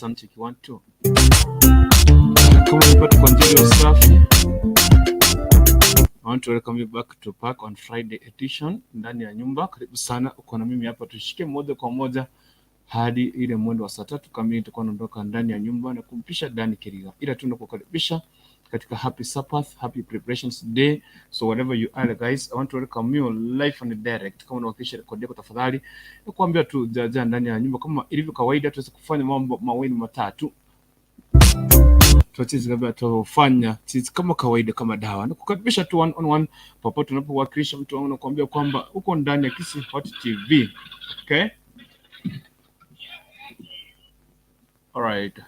Sound check 1 2. Kama umepata kwa njia ya usafi, I want to welcome you back to Park on Friday edition ndani ya nyumba. Karibu sana, uko na mimi hapa, tushike moja kwa moja hadi ile mwendo wa saa tatu kamili nitakuwa naondoka ndani ya nyumba na kumpisha Dani Kiriga, ila tu nakukaribisha katika Happy Sabbath, Happy Preparations Day. So whatever you are guys, I want to welcome you live and direct. Kama unawakilisha rekodi yako, tafadhali nakuambia tu jaja ndani ya nyumba. Kama ilivyo kawaida, tuweze kufanya mambo mawili matatu tuachizi kabla tuofanya sisi kama kawaida, kama dawa, na kukaribisha tu one on one popote unapowakilisha mtu wangu, nakuambia kwamba uko ndani ya Kisii Hot TV. Okay, all right.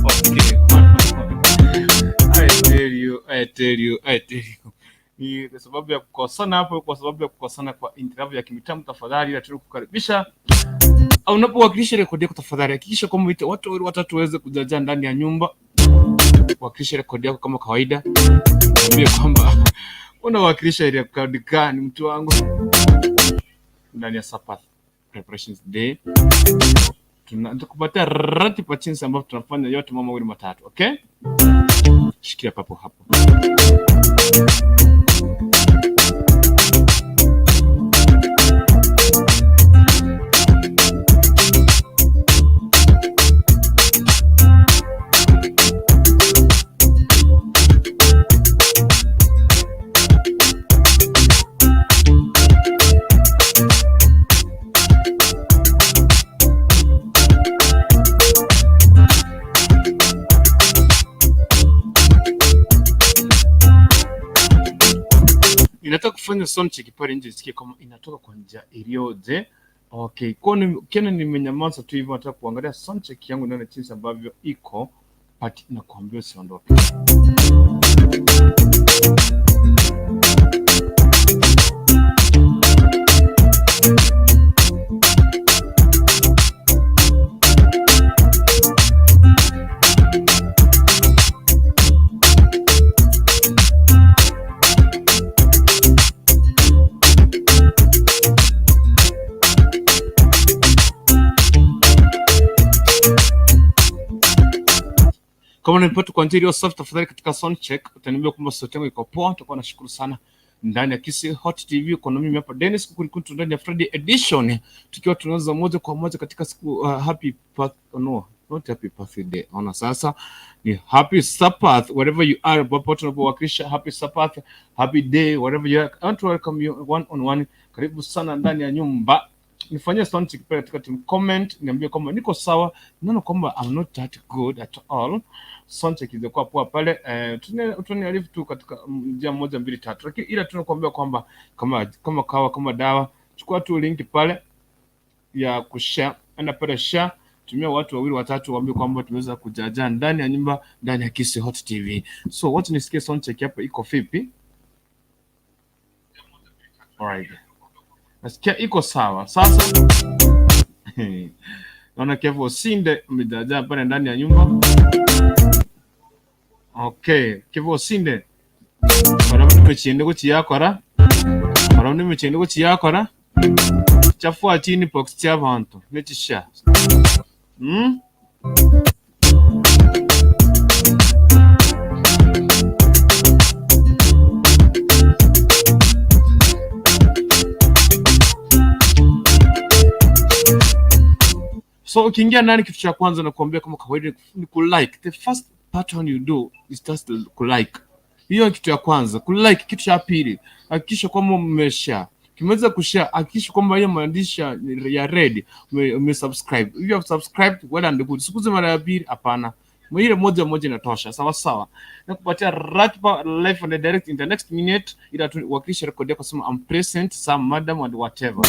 Okay. I tell you, I tell you, I tell you. Ni kwa sababu ya kukosana hapo, kwa sababu ya kukosana kwa interview ya kimitambo, tafadhali nataka kukaribisha au unapowakilisha rekodi yako, tafadhali hakikisha kwamba uite watu wawili watatu waweze kujaja ndani ya nyumba. Wakilisha rekodi yako kama kawaida, niambie kwamba unawakilisha rekodi gani, mtu wangu, ndani ya Sabbath Preparations Day. Tunakupatia ratiba jinsi ambavyo tunafanya yote mambo mawili matatu, okay? Shikia papo hapo. Ninataka kufanya sound check pale nje isikie kama inatoka kwa njia iliyoje. Okay, kwa ni kiona nimenyamaza tu hivyo, nataka kuangalia sound check yangu nione jinsi ambavyo iko but nakuambia usiondoke. Kama unanipata kwa njia iliyo safi, tafadhali katika sound check utaniambia kwamba sauti yangu iko poa. Nitakuwa nashukuru sana. Ndani ya Kisii Hot TV uko na mimi hapa Dennis Kukulikuntu ndani ya Friday edition, tukiwa tunaanza moja kwa moja katika siku happy path, no, not happy birthday. Ona sasa ni happy Sabbath wherever you are, popote unapowakilisha happy Sabbath, happy day wherever you are. I want to welcome you one on one. Karibu sana ndani ya nyumba. Nifanyie sound check pale katika team comment, niambie kwamba niko sawa. Naona kwamba I'm not that good at all. Sound check ilikuwa poa pale, tuniarifu tu katika njia moja mbili tatu, lakini ila tunakuambia kwamba kama kawa kama dawa, chukua tu link pale ya kushare, enda pale share, tumia watu wawili watatu, waambie kwamba tumeweza kujaja ndani ya nyumba, ndani ya Kisii Hot TV. So wacha nisikie sound check hapo iko vipi. Alright, nasikia iko sawa sasa. Naona Kevo Osinde amejaja pale ndani ya nyumba. Okay, Kevo Osinde barabona imechinde kuchiyakora, barabona imechinde kuchiyakora chafua chini box cha bantu nechisha. So ukiingia ndani, kitu cha kwanza nakuambia kama kawaida ni kulike. The first pattern you do is just kulike. Hiyo kitu ya kwanza, kulike. Kitu cha pili, hakikisha kwamba umeshare. Ukimaliza kushare, hakikisha kwamba hiyo maandishi ya red umesubscribe. If you have subscribed, well and good. Sikuze mara ya pili, hapana. Ile moja moja inatosha. Sawa sawa. Nakupatia ratiba live and direct in the next minute, ila tuwakilishe rekodi yako, sema I'm present, some madam and whatever.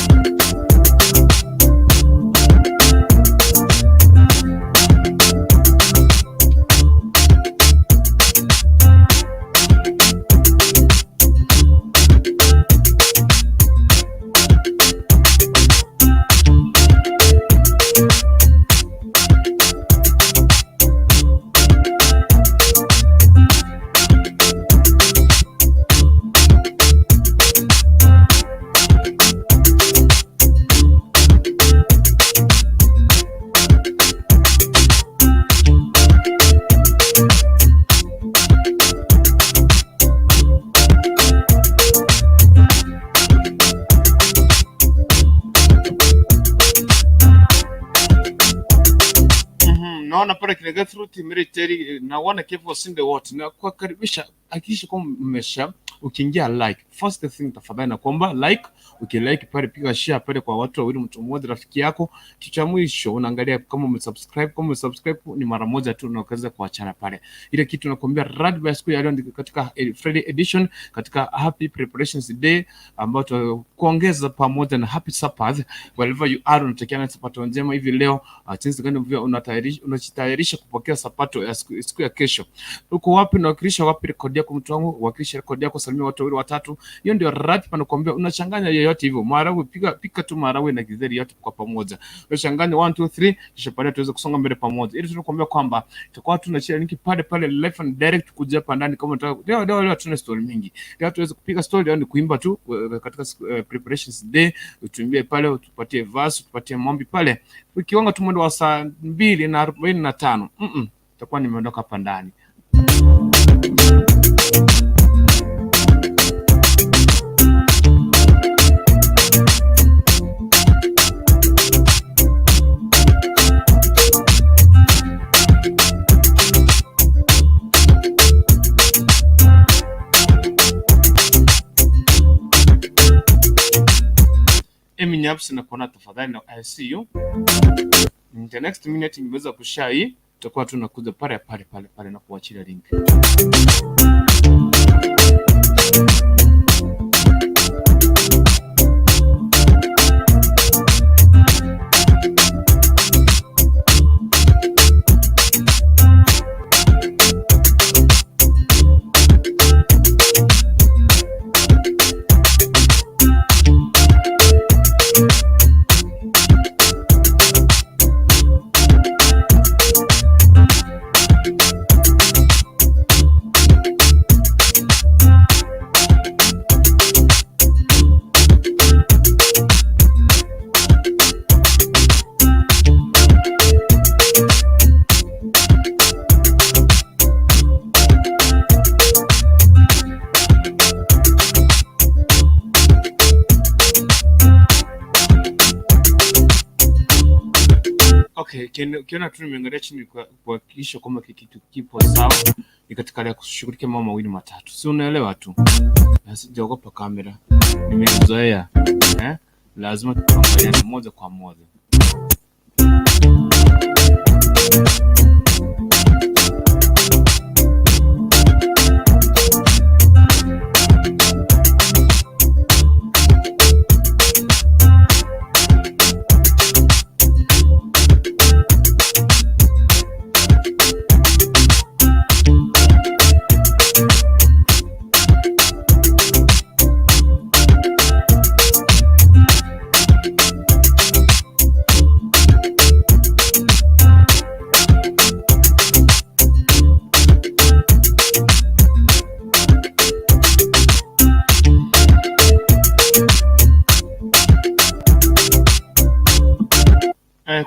Naona pale kina Gertrude Military naona Kevo Sinde wote na kuwakaribisha. Hakikisha kwamba mmesha ukiingia like, first thing tafadhali na kuomba like, ukilike pale piga share pale kwa watu wawili, mtu mmoja rafiki yako. Kitu cha mwisho unaangalia kama umesubscribe. Kama umesubscribe ni mara moja tu unaweza kuachana pale. Ile kitu nakwambia, ratiba ya siku ya leo ni katika Friday edition, katika Happy Preparations Day ambayo kuongeza pamoja na Happy Sabbath wherever you are, unatakiana sabato njema hivi leo. Jinsi gani vile unatayarisha unajitayarisha kupokea sabato ya siku ya kesho. Uko wapi? Unawakilisha wapi rekodi yako, mtu wangu? Wakilisha rekodi yako, salimia watu wawili watatu. Hiyo ndio ratiba nakwambia, unachanganya yeyote hivyo, maharagwe pika pika tu maharagwe na githeri yote kwa pamoja, unachanganya 1 2 3, kisha baadaye tuweze kusonga mbele pamoja, ili tunakwambia kwamba tutakuwa tunashare link pale pale live and direct kuja hapa ndani. Kama unataka leo leo leo, tuna story mingi leo, tuweze kupiga story leo, ni kuimba tu katika preparations day, utuimbie pale, utupatie verse, utupatie maombi pale, ukiwanga tu mwendo wa saa 2:45 itakuwa nimeondoka hapa ndani. Emi Nyaps na kuona tafadhali na I see you. In the next minute nimeweza kushare hii, tutakuwa tunakuja pale pale pale pale na kuachilia link. Okay, ukiona tu nimeangalia chini kuhakikisha kwamba kitu kipo sawa, ni katika hali ya kushughulikia mambo mawili matatu, si unaelewa tu, na sijaogopa kamera, nimezoea eh? Lazima tuangaliane moja kwa moja.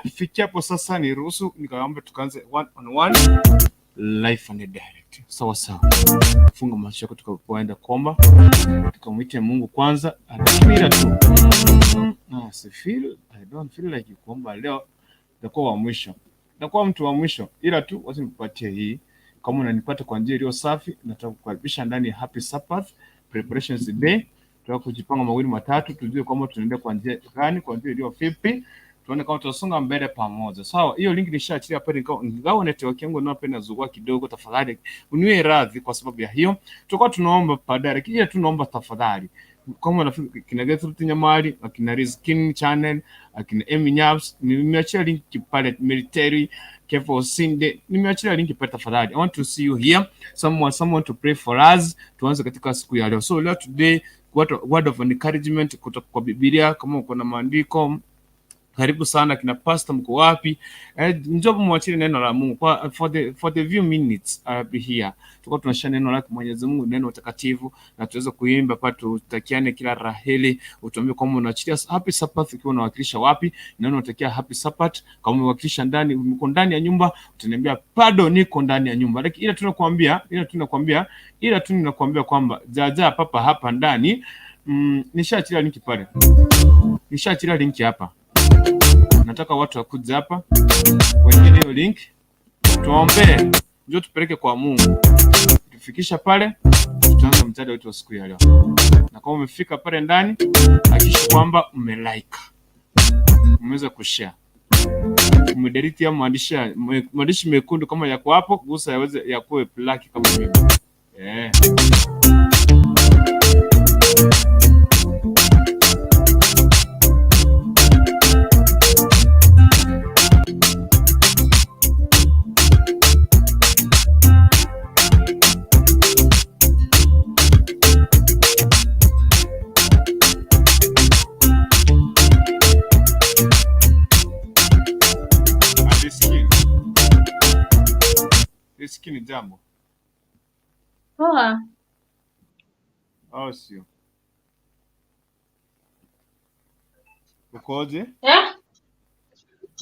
Kufikia hapo sasa niruhusu nikaombe tukaanze one on one live and direct. Sawa sawa. Funga macho yako tukapoenda kuomba. Tukamwite Mungu kwanza. Anafikira tu. Si feel, I don't feel like kuomba leo. Nitakuwa wa mwisho. Nitakuwa mtu wa mwisho. Ila tu wacha nikupatie hii. Kama unanipata kwa njia iliyo safi, nataka kukaribisha ndani ya Happy Sabbath Preparations Day. Tunataka kujipanga mawili matatu, tujue kwamba tunaenda kwa njia gani, kwa njia iliyo vipi. Tuone kama tutasonga mbele pamoja. Sawa, hiyo link nishaachilia pale, ingawa network yangu napenda zugua kidogo, tafadhali uniwe radhi kwa sababu ya hiyo. Tutakuwa tunaomba baadaye, lakini tunaomba tafadhali. Kama unafika kina Gertrude Nyamari, akina Rizkin Channel, akina Emi Nyaps, nimeachia link pale Military Kevo Sinde, nimeachia link pale tafadhali. I want to see you here. Someone to pray for us. Tuanze katika siku ya leo. So leo today, word of encouragement kutoka kwa Biblia, kama uko na maandiko karibu sana. Kina pastor mko wapi? Njoo muachie neno la Mungu kwa for the few minutes I'll be here. Tuko tunashare neno lake Mwenyezi Mungu, neno takatifu, na tuweze kuimba pa tutakiane kila raheli. Utuambie kwamba unaachilia Happy Sabbath ukiwa unawakilisha wapi, neno unatakia Happy Sabbath. Kama umewakilisha ndani, uko ndani ya nyumba, utaniambia bado niko ndani ya nyumba. Lakini ila tu ninakwambia kwamba jaja papa hapa ndani. Nishaachilia link pale, nishaachilia link hapa. Nataka watu wakuja hapa wengine hiyo link. Tuombee, njoo tupeleke kwa Mungu. Tufikisha pale, tutaanza mjadala wetu wa siku ya leo. Na kama umefika pale ndani, hakikisha kwamba umelike, umeweza kushare, umedelete ya maandishi mekundu kama yako hapo, gusa yaweze yakuwe black kama mimi. Eh. Riziki. Riziki ni jambo. Poa. Au sio? Ukoje? Eh?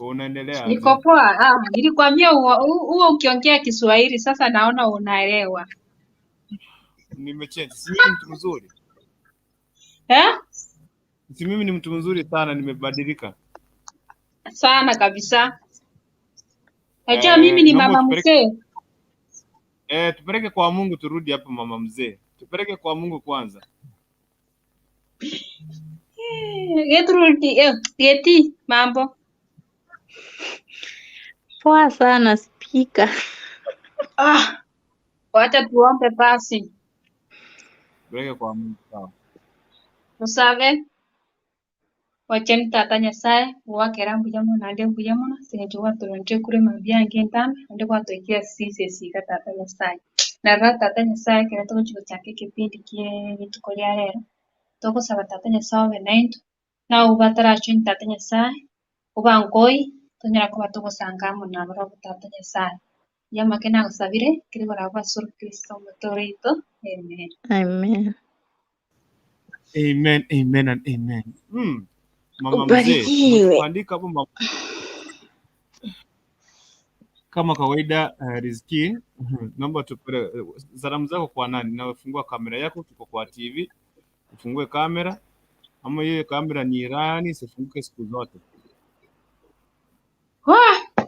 Unaendelea aje? Niko poa. Ah, nilikwambia huo ukiongea Kiswahili sasa naona unaelewa. Nimechange. Si mimi mtu mzuri. Eh? Si mimi ni mtu mzuri sana, nimebadilika. Sana kabisa. Najua mimi ni Naomba mama mzee. Tupeleke kwa Mungu turudi hapa mama mzee. Tupeleke kwa Mungu kwanza. Gertrude, Geti, mambo. Poa sana spika. Ah, wacha tuombe basi. Tupeleke kwa Mungu sawa. Musave. Wacheni tata Nyasaye wakera mbuya mono ande mbuya mono sinche gwatoronche kurema byange entambe ande gwatoikia sisi esika tata Nyasaye. Narora tata Nyasaye ekero togochi gochaka ekipindi kie rituko ria rero togosaba tata Nyasaye obe naintwe nabo batarachweni tata Nyasaye obankoi tonyara koba togosanga amo nabarobwo tata Nyasaye. Yamake nagosabire kere barabwo ase Kristo omotoro oito. Amen. Amen. Amen, amen and amen. Mama mzee, Ubarikiwe. umetupandika hapo mama. Kama kawaida Riziki, naomba tupele salamu zako kwa nani? Na fungua kamera yako, tuko kwa TV. Ufungue kamera. Ama hiyo kamera ni rani, isifunguke siku zote. Wah!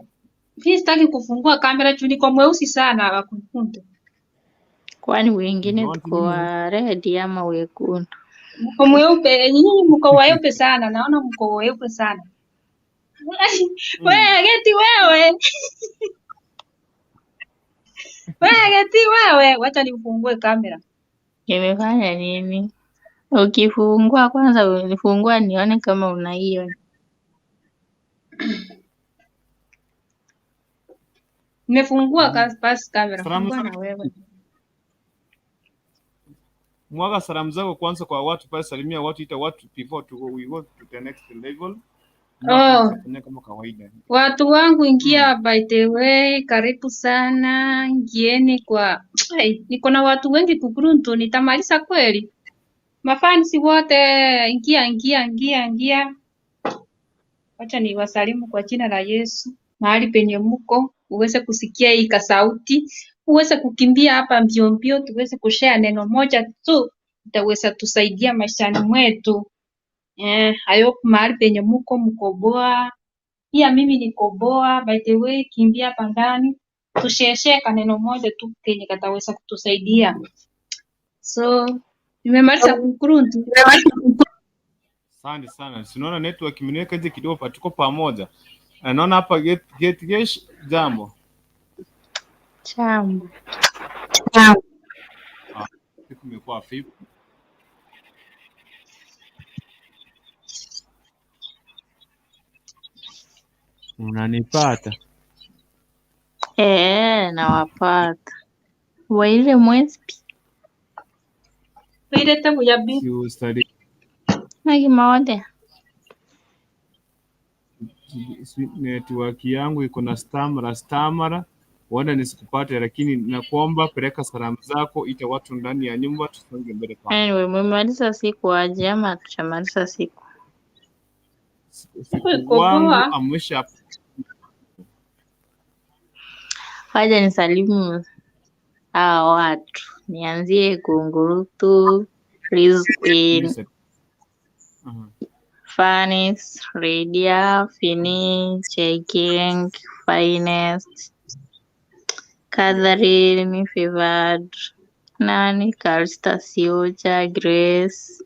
Mimi sitaki kufungua kamera juu niko mweusi sana wakunkunde. Kwani wengine Unaona tuko wa red ama wekundu? Mko mweupe, nyinyi mko weupe sana, naona mko weupe sana. Wewe Geti wewe. Wewe Geti wewe, wacha nifungue kamera. Nimefanya nini? Ukifungua kwanza unifungua nione kama una hiyo. Nimefungua basi kamera. Salamu Fungua sana. na wewe. Mwaga salamu zako kwanza kwa watu pale, salimia watu, ita watu before to we go to the next level. Oh. Fanya kama kawaida. Watu wangu ingia, by the way, karibu sana, ingieni kwa hey, niko na watu wengi kukuruntu, nitamaliza kweli? Mafansi wote ingia, ingia, ingia, ingia. Wacha niwasalimu kwa jina la Yesu. Mahali penye muko uweze kusikia hii kasauti, uweze kukimbia hapa mbio mbio, tuweze kushare neno moja tu itaweza tusaidia maishani mwetu. I hope mahali penye muko mko poa. Pia mimi niko poa. By the way, kimbia hapa ndani tushare kaneno moja tu kenye kataweza kutusaidia. So nimemaliza kukuruntu. Asante sana. Sinaona network imeniweka nje kidogo, tuko pamoja. Naona hapa get gesh jambo. Jambo. Siku imekuwa vipi? Unanipata? Nawapata. Waile mwezi Wairete buya bi. Si ustadi. naki maode. Network yangu iko na stamara, huenda nisikupate, lakini nakuomba peleka salamu zako, ita watu ndani ya nyumba, tusonge mbele pamoja. Anyway, mmemaliza siku aje ama hatujamaliza siku? Siku Iko wangu poa. amesha. Waja nisalimu hawa watu. Nianzie Kungurutu, Rizqueen, Fanis, Redia, Fini, Checking, Finest, Catherine, Favored, nani, Calista Siocha, Grace,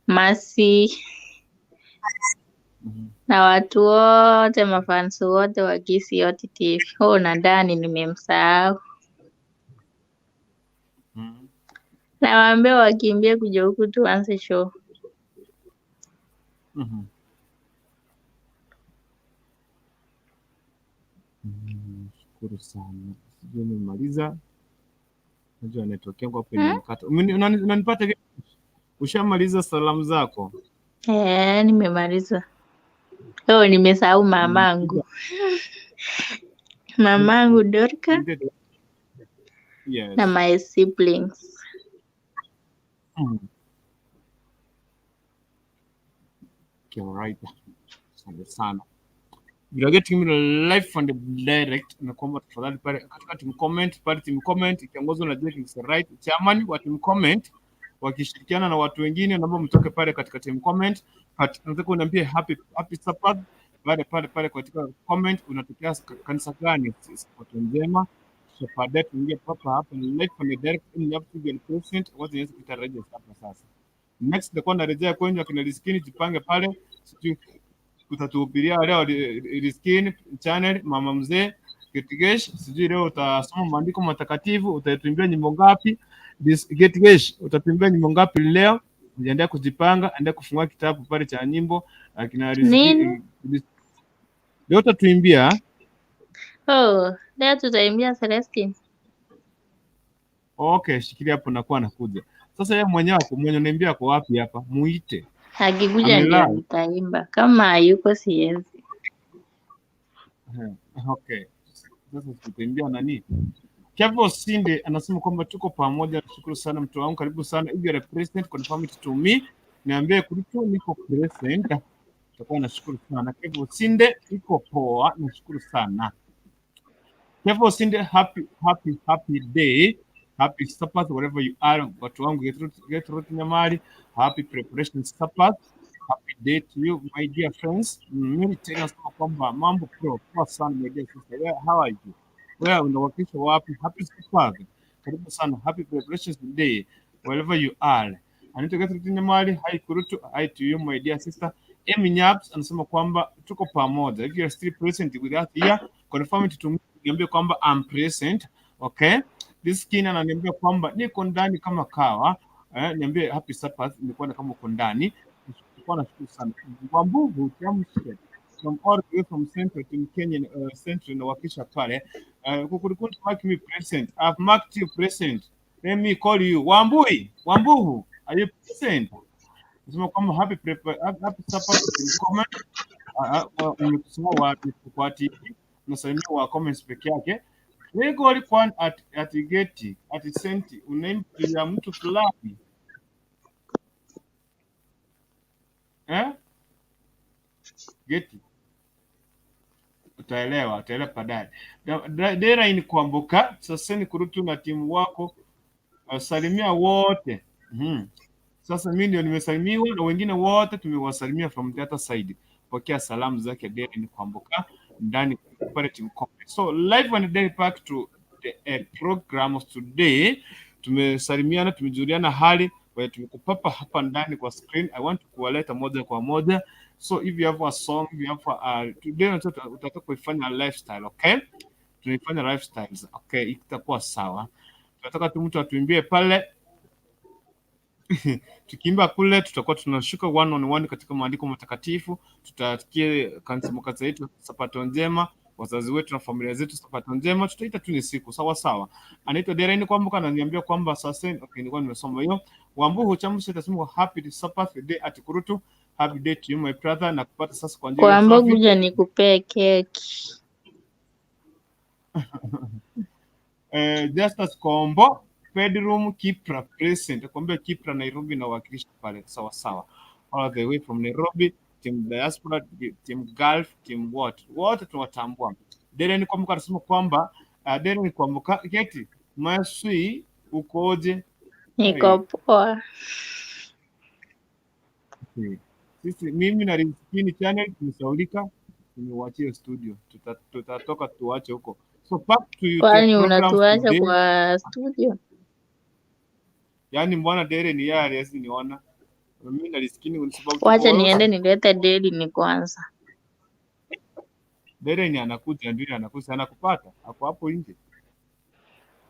Mercy na watu wote mafans wote wa Kisii Hot TV. Oh, na Dani nimemsahau. Nawaambia wakimbie kuja huku tuanze show. Shukuru sana. Sijui nimemaliza. Najua network yangu hapo imenikata. Unanipata vipi? Ushamaliza salamu zako? Eh, nimemaliza. Oh, nimesahau mamangu. Mamangu Dorka Yes. na my siblings. Okay, all right. Asante sana. You are getting me live from the direct na kwamba tafadhali pale katika team comment pale team comment ikiongozwa na Jake Right chairman wa team comment wakishirikiana na watu wengine, naomba mtoke pale katika team comment. Nataka uniambie happy Sabbath pale pale pale katika comment, unatokea kanisa gani? Sabato njema. So baadaye tuingie papa hapa live from the direct in have to be present, wacha niweze kutarajia hapa sasa. Next nitakuwa narejea kwenye akina Rizkini, jipange pale, sijui utatuhubiria leo Rizkini channel, mama mzee Getigesh, sijui leo utasoma maandiko matakatifu, utatuimbia nyimbo ngapi? Getigesh, utatuimbia nyimbo ngapi leo? Jiandae kujipanga, andaa kufungua kitabu pale cha nyimbo akina Rizkini. Nini? Leo utatuimbia. Oh, leo tutaimbia Celestine. Okay, shikilia hapo, nakuwa nakuja. Sasa yeye mwenyewe mwenye unaimbia ako wapi hapa? Muite. Akikuja ndio Amelala. nitaimba. Kama hayuko siwezi. Okay. Sasa tutaimbia nani? Kevo Sinde anasema kwamba tuko pamoja. Nashukuru sana mtu wangu, karibu sana. If you are a president, confirm it to me. Niambie kuliko niko president. Tutakuwa nashukuru sana. Kevo Sinde iko poa, nashukuru sana. Kevo Sinde, happy happy happy day. Happy Sabbath wherever you are. Watu wangu get Nyamari. Happy preparation Sabbath. Happy day to you my dear friends. Mimi tena nasema kwamba mambo pro poa sana my dear sister. Where, how are you? Wewe unawakilisha wapi? Happy Sabbath. Karibu sana. Happy preparations day wherever you are. Anita Gertrude Nyamari, hi Kurutu, hi to you my dear sister. Amy Nyaps anasema kwamba tuko pamoja. If you are still present with us here, confirm it to me. Niambie kwamba I'm present. Okay? This skin ananiambia kwamba niko ndani kama kawa. Niambie happy Sabbath, nilikuwa kama uko ndani. Nilikuwa nashukuru sana. Wambugu Chamshe from all the way from Central to Kenya, Central nawakilisha pale. Kukurukuntu mark me present. I've marked you present. Let me call you. Wambui, Wambugu, are you present? Nasema kwamba happy prep, happy Sabbath in comment. Umetusoma wa kwa TV, unasalimia wa comments peke yake. Gregory Kwan at Geti at Senti unaimpilia mtu fulani eh? Geti utaelewa baadaye. Dera ni kuambuka sasa ni kurutu na timu wako, salimia wote. Sasa mimi ndio nimesalimiwa na wengine wote tumewasalimia from the other side. Pokea salamu zake Dera ni kuambuka ndani pale team comment. So live and day back to the program of today. Tumesalimiana, tumejuliana hali kwa tumekupapa hapa ndani kwa screen. I want to kuwaleta moja kwa moja. So if you have a song, if you have a, today utataka kuifanya lifestyle, okay? Tunaifanya lifestyles, okay, itakuwa sawa. Tunataka tu mtu atuimbie pale tukiimba kule tutakuwa tunashuka one on one katika maandiko matakatifu, tutatikie kanisa makaza yetu sabato njema, wazazi wetu na familia zetu sabato njema, tutaita tu ni siku sawa sawa. Anaitwa Deren kwamba ananiambia kwamba sasa, okay, nilikuwa nimesoma hiyo. Wambuhu Chamusi atasema happy Sabbath day at Kurutu, happy day to you my brother, na kupata sasa kwa njia ya Kwamba safi. kuja nikupee keki. Justus Kombo bedroom Kipra present, akwambia Kipra Nairobi na wakilisha pale sawa sawa, all the way from Nairobi, team diaspora, team Gulf, team what wote tunawatambua. Deren Kwamboka anasema kwamba Deren Kwamboka keti maswi ukoje? Niko poa. Okay. Sisi mimi na Rizkini channel tumesaulika, tumewachia studio, tutatoka tuache huko. So back to the Kwani program unatuacha today. kwa studio? Yaani mbwana Dere ni yeye aliwezi niona. Mimi nalisikini kwa sababu tuko Wacha wewe. niende nilete deli ni kwanza. Dere ni anakuja, ndio anakuja, anakupata. Hapo hapo nje.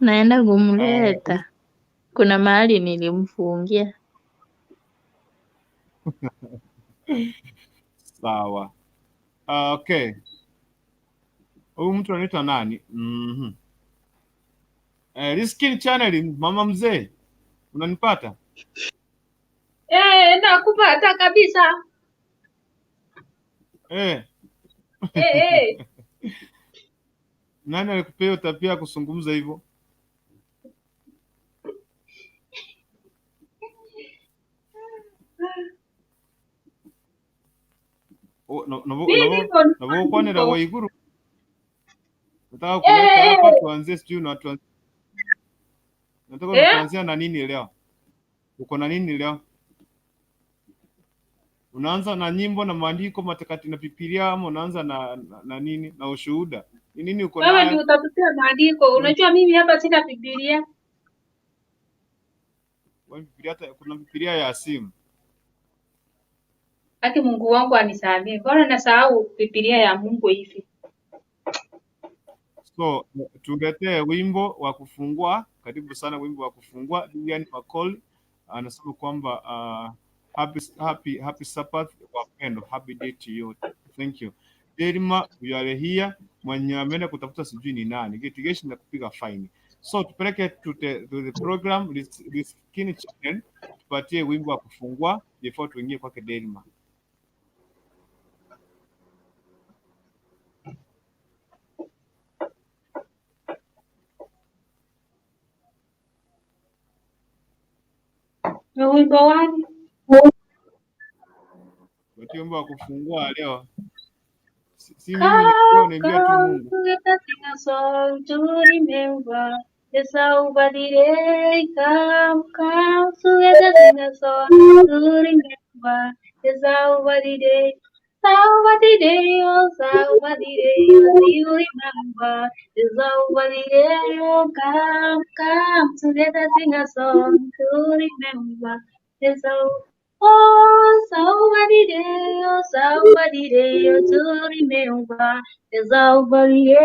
Naenda Eh, kumleta. Kuna mahali nilimfungia. Sawa. Okay. Huyu mtu anaitwa nani? Mhm. Riskin Channel, mama mzee. Unanipata? Eh, nakupata kabisa. Eh, Eh, eh. nani alikupea hiyo tabia ya kuzungumza hivyo? Mimi niko Navokwanira niko. Waiguru. Nataka kuleta Eh, hapa eh. tuanzie sijui na tuanzie. Nataka Eh? tuanzie na nini leo? Uko na nini leo? Unaanza na nyimbo na maandiko matakatifu na Biblia ama unaanza na nini? Na ushuhuda? Ni nini uko Wewe ndio nayo? utatupea maandiko. Unajua mimi hapa sina Biblia. Wewe Biblia hata kuna Biblia ya simu. Haki Mungu wangu anisamee. Mbona nasahau Biblia ya Mungu hivi? So tuletee wimbo wa kufungua. Karibu sana wimbo wa kufungua. Lilian Makol anasema kwamba happy happy happy Sabbath wapendwa, happy day to you. Thank you. Delma, you are here. Mwenye ameenda kutafuta sijui ni nani. Litigation na kupiga faini. So tupeleke to the program Riskini Channel, tupatie wimbo wa kufungua before tuingie kwake Delma. Ni wimbo wani? Tupatie wimbo wa kufungua leo. Si mimi nilikuwa unaimbia tu Come, Mungu. come, together sing a song to remember the Salvador. Come, come, together sing a song to remember the Salvador. Salvador, oh Salvador, oh you remember the Salvador. Oh, come, come, together sing a song to remember the Salvador. Oh, somebody day, oh, somebody day, oh, to remember. The somebody day,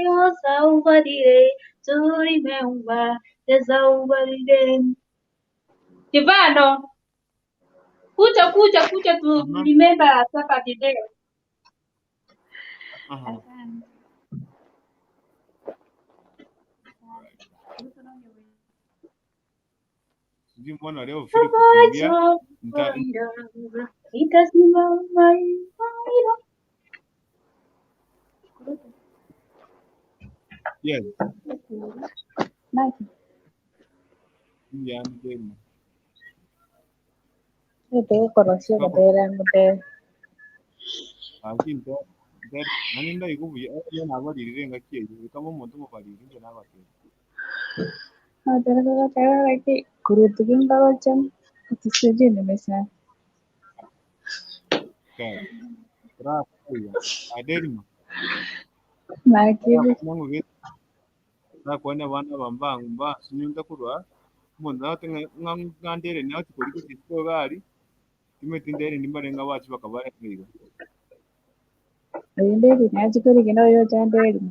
oh, somebody day, to remember. The somebody day. Ivano, kuja kuja kuja to Aha, remember somebody day. aha. Asante. Sijui mbona leo Fili kukimbia. Nita, Nitasimama imara. yes, Naki. yani Delma. Nĩndĩgũkorwo Kako ciothe ngũtere. lakini nda nani ndaikubuya yo nabalirire ngakiye kama omuntu mubalirire nabatera. Notere kurutuki mbagocha utusijui nimesema. Kai. Rakuya. Adelma. Nakibi. Mungu ge nakwenda bana bambangu mba sinyunda kurwa umuntu nawe ngandere nawe tikori kuti bari timwe tindere nimbarenga bacu bakabarenga. Nderi nachikori kino yo chanderi.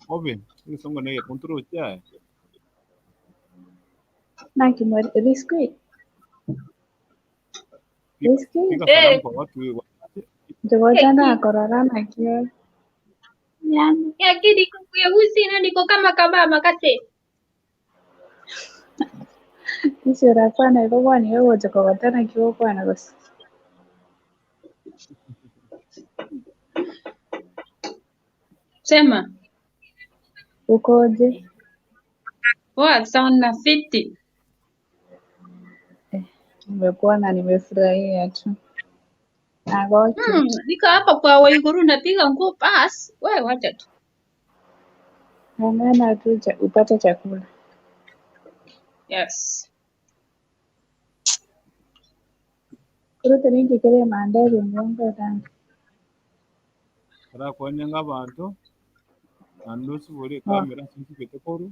Obe nisongo naye control cha Naki mwari riski. pika Riski. pika salamu Eh, kwa watu wachache. Njogochana eh, akorora nakio. Yani. Yakini kukuya na niko kama kabama kase. Icio rakwana igokwana igogocha kogotana kigokwana gose. Sema. Ukoje? Poa sana fiti. Nimekuona nimefurahia tu. Agoki. Niko hapa kwa Waiguru napiga nguo basi. Wewe wacha tu. Ng'ang'ana tu upate chakula. Yes. Kuruta ningi kile maandari mgongo tano. Kara abantu na nusu buri Oh, kamera sinzifite koru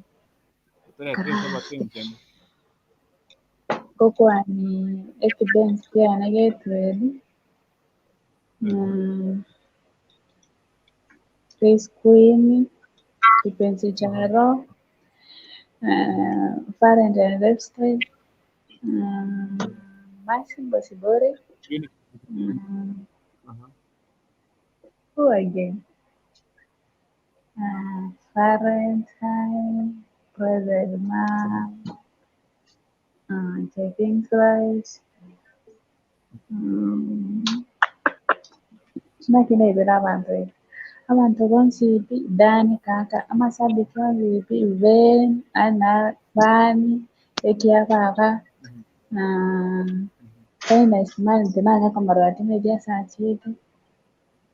utarete sabatenje. Kokwani evidence kiana Gabriel na Chris Queen kipenzi cha roho, Valentine Lifestyle, Mercy Bosibori, who again? Valentine, Brother Mom, Taking Christ, sinakinaibira abantu abantu bonsi pi Dani kaka amasabiki onsi pi Ben ana Bani ekia baba na Finest man tinanya kamarati media sachete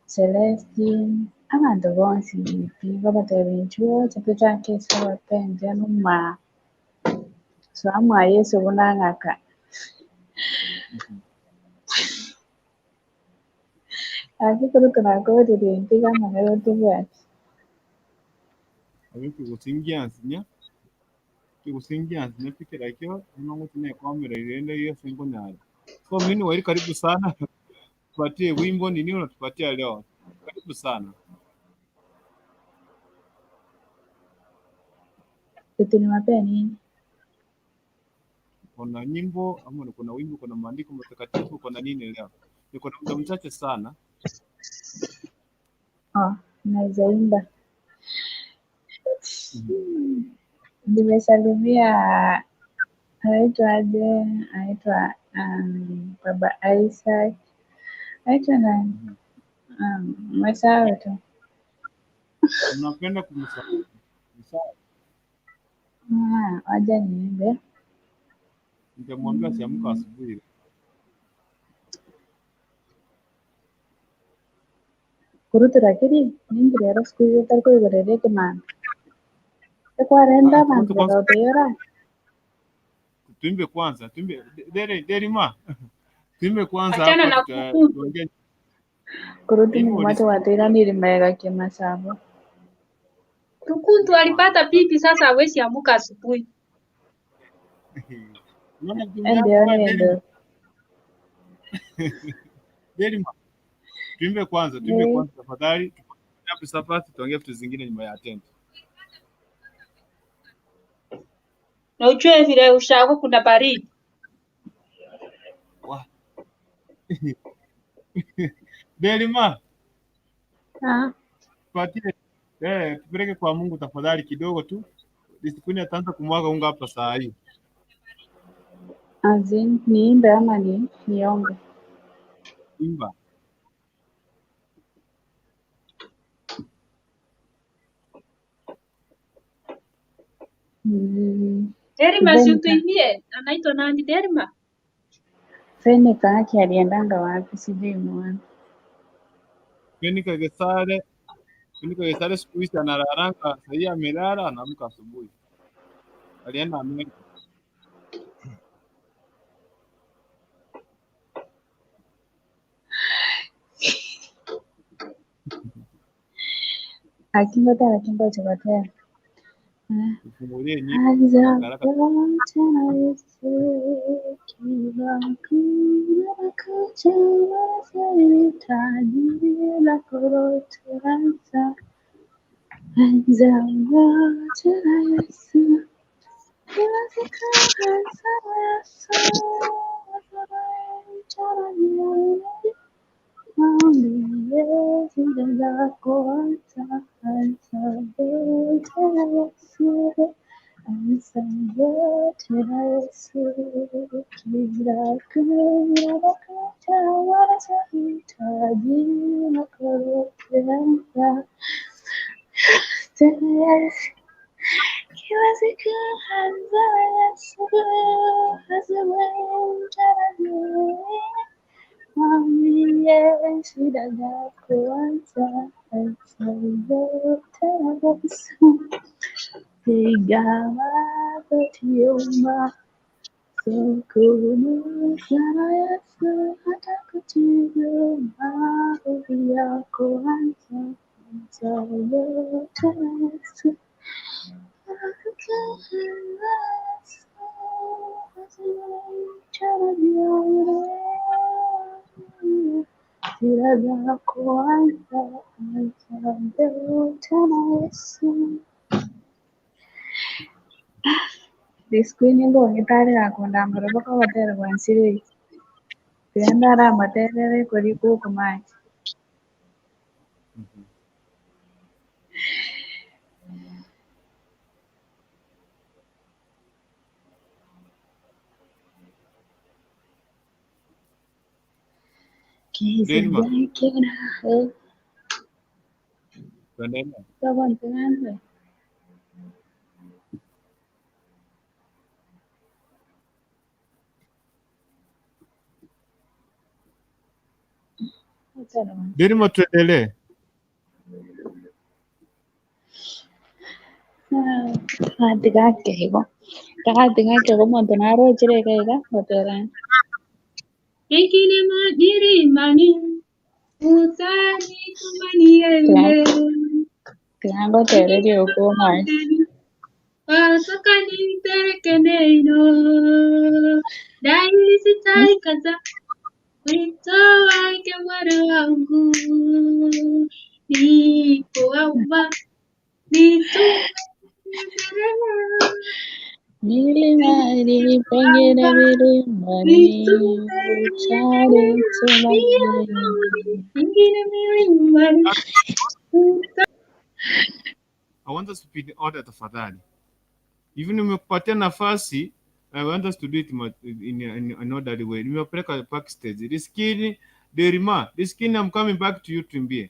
Celestine abantu bonsi pi babateba inchuo chapechake sobapenje numa so amwa Yesu bunang'aka. Aki kuru tunakodire ntiga manero tubwati. Abe kigusingia nsinya kigusingia nsinya pikira kyo unongo tine kamera irende hiyo singo nyayo. So mimi waili karibu sana. Tupatie wimbo ni nini unatupatia leo? Karibu sana. Eti niwapee nini? Kuna nyimbo ama kuna wimbo, kuna maandiko matakatifu, kuna nini leo? Niko na muda mchache sana. Oh, naweza imba. Nimesalimia anaitwa aje? Anaitwa Baba Isaac. Anaitwa nani? Umesahau tu. Unapenda kumsahau. Ah, wacha niimbe. Nitamwambia asiamka asubuhi. Kurutu lakini mingi rero siku hizi tarikuigurĩria kĩmanda. Ekwarenda Ah, abantu kurutu kwanza bakauteyora. tuimbe kwanza, tuimbe dere derima. Tuimbe kwanza Achana hapa na kukuntu. tuongee Kurutu ni wimbo mwate watĩranĩri mega kĩmacabo. Kukuntu alipata bibi sasa hawezi amuka asubuhi. Unaona mtume Ndio yako derima. nendo. Derima. Tuimbe kwanza, tuimbe kwanza tafadhali. Hapo sasa tuongee vitu zingine nyuma ya tent. Na ujue vile ushago kuna baridi. Wah. Derima, Ah, tupatie tupeleke kwa Mungu tafadhali kidogo tu. Disipuni ataanza kumwaga unga hapa saa hii. Azin niimbe ama ni niombe? Imba. Derima si Venika. utuimbie. Anaitwa nani Derima? Venika yake aliendanga wapi? Sijui muone. Fenika Gesare, Fenika Gesare siku hizi analalanga, saa hii amelala anaamka asubuhi. Alienda Amerika. Akingotera kingochigotera. Tufungulie nyimbo haraka haraka. Diskwini ngong'itarĩra kundambara mpaka hoteri bwansirei tiga ndaramaterere kuri kukumanya. Delma, tuendelee. Delma, tuendelee. Katigakeigo katigakeigo omonto narochire iga iga goterani. Ingine milimani utanikumaniele Tiga ngotererie okomanya. Wasaka nipeleke neno daili sitaikaza wito wake Bwana wangu nikuomba nitume Milimani pengine milimani utanitumani. Ingine milimani I want us to be in order tafadhali. Even nimekupatia nafasi, I want us to do it in an orderly way. Nimepeleka backstage. Riskini, Derima, Riskini, I'm coming back to you tuimbie.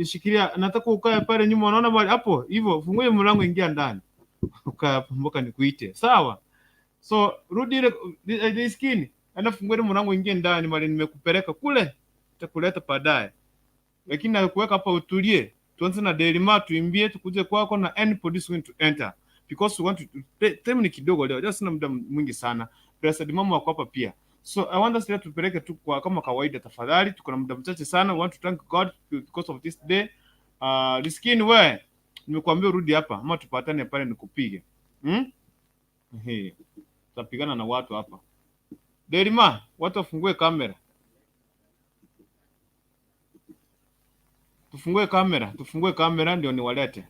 Shikilia, nataka ukae pale nyuma, unaona mahali hapo hivyo, fungue mlango, ingia ndani. Ukae hapo mpaka nikuite. Sawa? So rudi ile Riskini, alafu fungue ile mlango, ingie ndani mahali nimekupeleka kule. Nitakuleta baadaye. Lakini nakuweka hapa utulie. Tuanze na Derima tuimbie, tukuje kwako na any police going to enter because we want to time ni kidogo leo, leo sina muda mwingi sana. Blessed mama wako hapa pia. So I want us leo tupeleke tu kwa kama kawaida tafadhali, tuko na muda mchache sana. We want to thank God because of this day. Riskini we, nimekuambia urudi hapa ama tupatane pale nikupige. Hmm? Ehe. Tutapigana na watu hapa. Derima, watu wafungue kamera. Tufungue kamera, tufungue kamera ndio niwalete.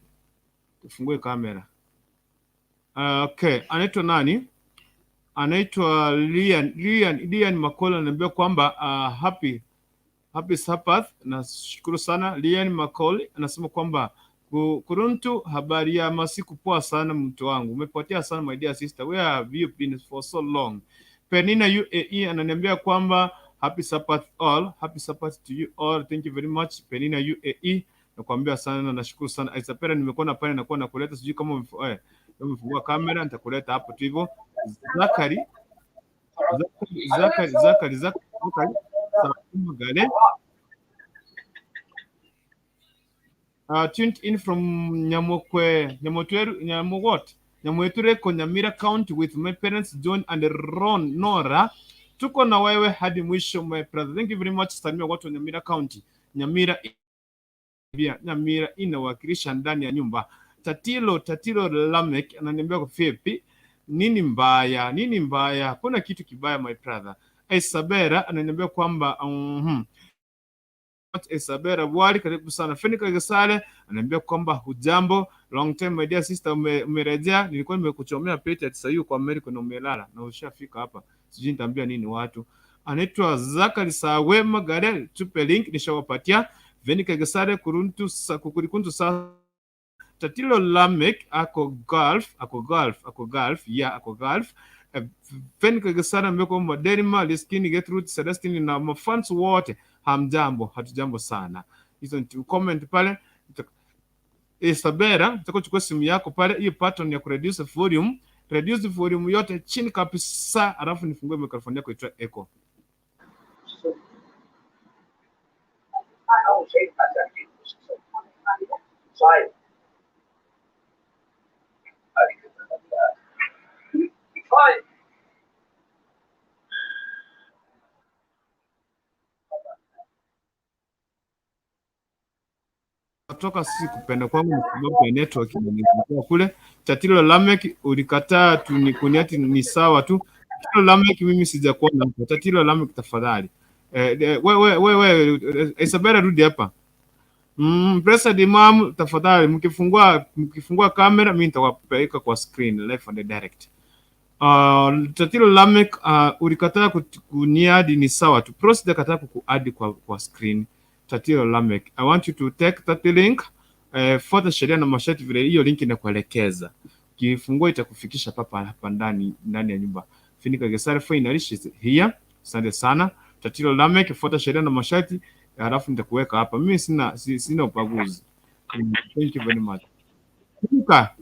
Tufungue kamera. Okay, anaitwa nani? Anaitwa Lian Makola ananiambia kwamba happy Sabbath. Nashukuru sana Lian Makola anasema kwamba Kuruntu, habari ya masiku poa sana mtu wangu, umepotea sana my dear sister, where have you been for so long? Penina UAE ananiambia kwamba happy Sabbath all, happy Sabbath to you all, thank you very much Penina UAE, nakwambia sana, nashukuru sana Isapera, nimekuona pale nakuwa nakuleta, sijui kama umefungua kamera, nitakuleta hapo tu hivyo. Zakari Zakari Zakari Zakari Zakari Salama Gale. Tuned in from Nyamokwe, Nyamotweru, Nyamo what? Nyamwetureko, Nyamira County with my parents John and Ron Nora. Tuko na wewe hadi mwisho my brother. Thank you very much. Salimia watu wa Nyamira County. Nyamira Nyamira inawakilisha ndani ya nyumba. Tatilo Lamek ananiambia kwa vipi? Nini mbaya? Nini mbaya? Hakuna kitu kibaya my brother. Isabella ananiambia kwamba Isabella Bwali, karibu sana. Fenika Gesale ananiambia kwamba hujambo, long time my dear sister, umerejea. Nilikuwa nimekuchomea pete ati sasa kwa Amerika na umelala na ushafika hapa, sijui nitaambia nini watu. Anaitwa Zakari Sawe Magare, tupe link nishawapatia. Fenika Gesale kuruntu sa, kukurikuntu sa Tatilo Lamek ako golf, ako golf, ako golf, yeah, ako golf. Fenika Gesale ambaye kwamba Derima, Liskini, Gertrude, Celestine na mafans wote hamjambo, hatujambo sana. Hizo ni comment pale. Isabella, nataka uchukue simu yako pale, hiyo pattern ya kureduce volume, reduce volume yote chini kabisa, alafu nifungue microphone yako itoe echo. Toka si kupenda kwangu ni sababu ya network inanisumbua kule. Chatilo Lamek ulikataa tu ni kuniadd, ni sawa tu. Chatilo Lamek mimi sijakuona hapo. Chatilo Lamek tafadhali. Eh, we we we we Isabella rudi hapa. Blessed Imam tafadhali mkifungua kamera mimi nitawapeleka kwa screen live and direct. Chatilo Lamek, ulikataa kuniadd, ni sawa tu. Pro sijakataa kukuadd kwa screen. Chatilo Lamek, I want you to take that link. Fuata sheria na masharti vile hiyo link inakuelekeza. Ukifungua itakufikisha papa hapa ndani ya nyumba. Finika Gesare finally she's here. Asante sana. Chatilo Lamek, fuata sheria na masharti halafu nitakuweka hapa. Mimi sina ubaguzi. Thank you very much. Finika.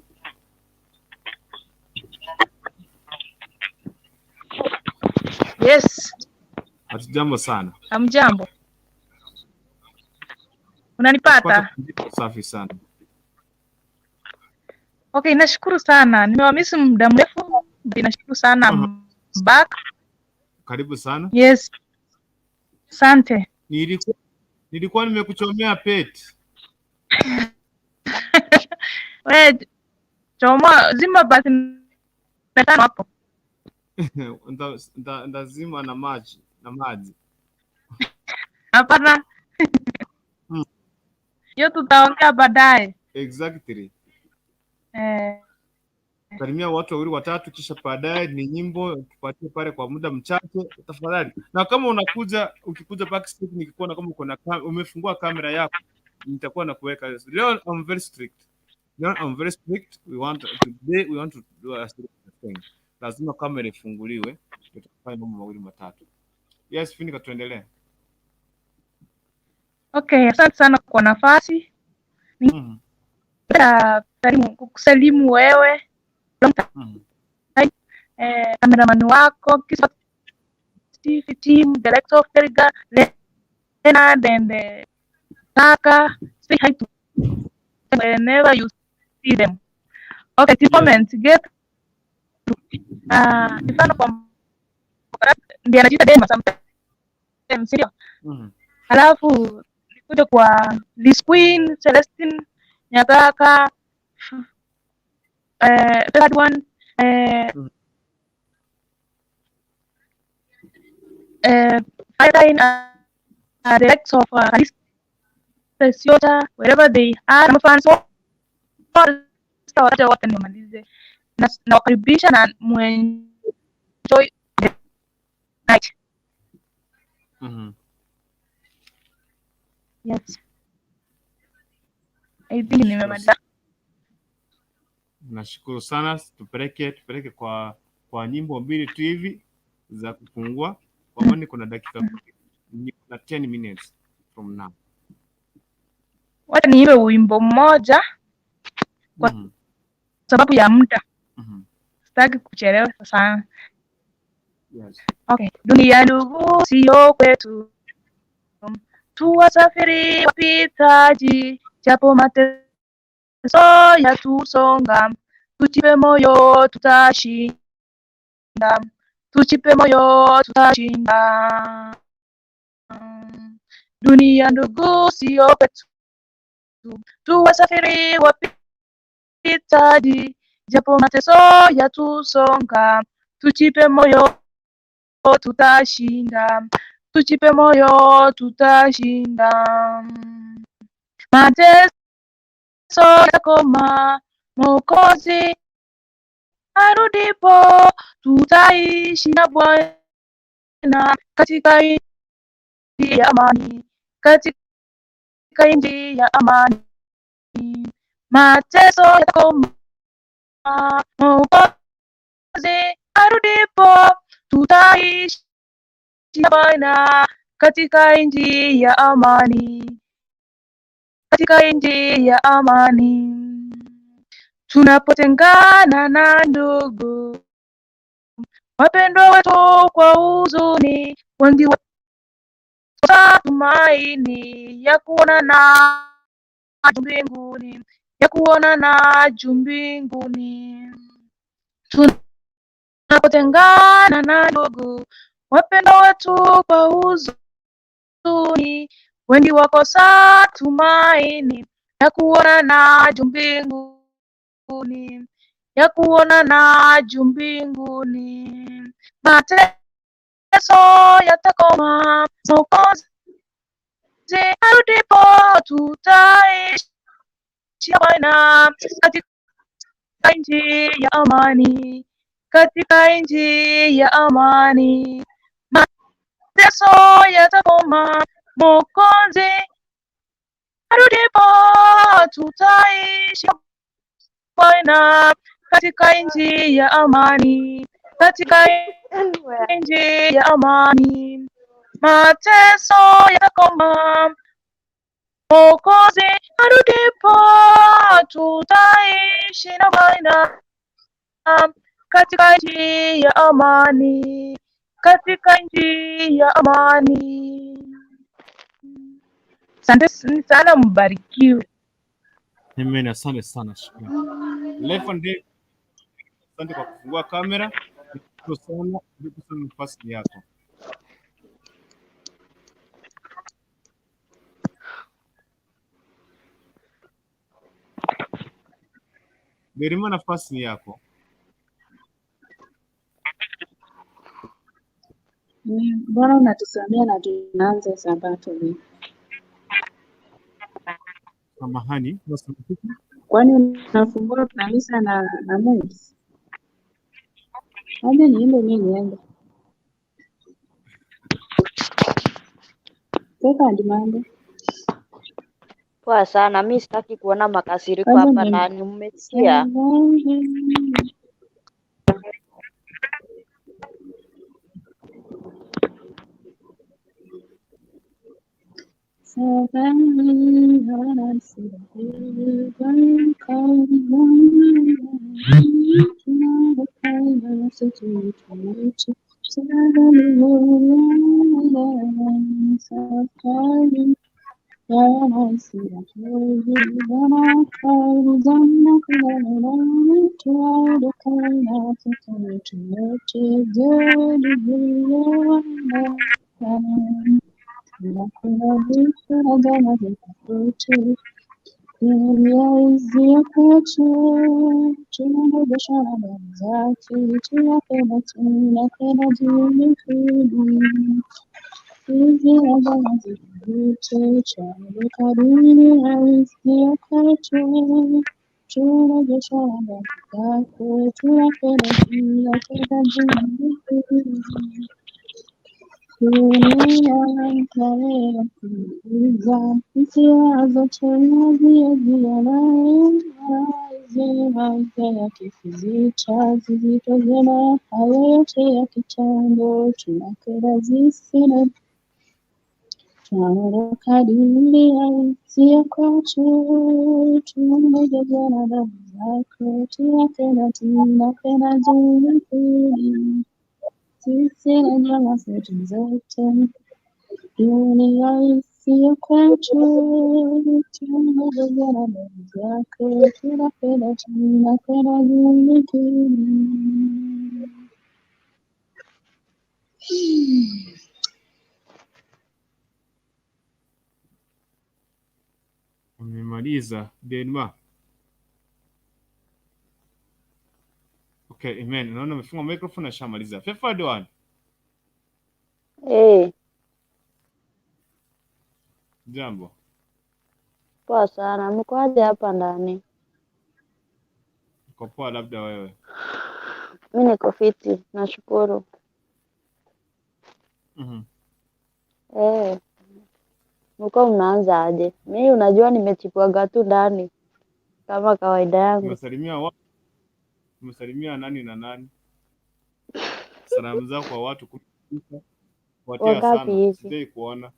Yes, Hatujambo sana. hamjambo. Unanipata? Safi sana. Okay, nashukuru sana. Nimewamisi muda mrefu. Nashukuru sana. I'm back. Karibu sana. Yes. Asante. Nilikuwa nimekuchomea peti. We choma zima basi na tano hapo. Ndazima na maji na maji. Hapana. Hiyo tutaongea baadaye. Exactly. Eh, Salimia watu wawili watatu, kisha baadaye ni nyimbo tupatie pale kwa muda mchache tafadhali. Na kama unakuja ukikuja backstage nikikuona kama uko na umefungua kamera yako nitakuwa na kuweka. Leo I'm very strict. Leo I'm very strict. We want today we want to do a strict thing. Lazima kamera ifunguliwe, tutafanya mambo mawili matatu. Yes, Finika, tuendelee. Okay, asante sana kwa nafasi. Ningependa kukusalimu wewe, cameraman wako, Kiswa TV team, director of Terga, Leonard and Taka. Say hi to them whenever you see them. Okay, yes. Comment get mfano kwa ndiye anajiita Dema sometimes, ndio. Halafu nikuja kwa Liz Queen, Celestine Nyagaka, third one, Firetime, the likes of Kalista Siota, wherever they are, mafans wote wote nimalize. Nawakaribisha na muenjoy the night. Yes. I think nimemaliza. Nashukuru sana. Tupeleke kwa nyimbo mbili tu hivi za kupungua, kwa maana kuna dakika niko na 10 minutes from now. Wacha niimbe wimbo mmoja kwa sababu ya muda. Sitaki kuchelewa sana. Yes. Okay. Dunia ndugu sio kwetu, tuwasafiri wapitaji, japo mateso yatusonga, tujipe moyo tutashinda, tujipe moyo tutashinda. Dunia ndugu sio kwetu, tuwasafiri wapitaji, japo mateso yatusonga, tujipe moyo tutashinda, tujipe moyo tutashinda. Mateso yatakoma, Mwokozi arudipo, tutaishi na Bwana katika nchi ya amani, katika nchi ya amani. Mateso yatakoma, Mwokozi arudipo, tutaishi na Bwana katika nchi ya amani, katika nchi ya amani. Tunapotengana na ndugu wapendwa wetu kwa huzuni, wengi wakosa tumaini ya kuonana juu mbinguni, ya kuonana juu mbinguni. Tunapotengana na ndugu wapendwa wetu kwa huzuni, wengi wakosa tumaini Ya kuonana juu mbinguni, ya kuonana juu mbinguni. Mateso yatakoma, Mwokozi arudipo, tutaishi na Bwana katika nchi ya amani, katika nchi ya amani. Mateso yatakoma, Mwokozi arudipo, tutaishi na Bwana katika nchi ya amani, katika nchi ya amani. Mateso yatakoma, Mwokozi arudipo, tutaishi na Bwana katika nchi ya amani, katika nchi ya amani. Asante sana, mbarikiwe. Amen, asante sana, shukrani. Life and Death, asante kwa kufungua kamera. Nashukuru sana, karibu sana, nafasi ni yako. Derima, nafasi ni yako. Mbona unatusamea na tunaanza Sabato leo? Samahani, unasema? Kwani unafungua kanisa na Mungu? Aje niimbe mimi niende. Toka ndimambo. Poa sana, mi sitaki kuona makasiriko Kwanza hapa niimbe. ndani, mmesikia? Umemaliza Denma? Okay, amen. Naona umefunga microphone, ashamaliza. Fefad one. Eh, Jambo. poa sana, mko aje hapa ndani? Uko poa labda wewe? Mi niko fiti, nashukuru. Eh, mko mnaanza aje? Mi unajua nimechipuaga tu ndani kama kawaida yangu. Umesalimia wa... Umesalimia nani na nani? Salamu zako kwa watu 19. Watia Wangapi sana. hivi? Sijai kuona.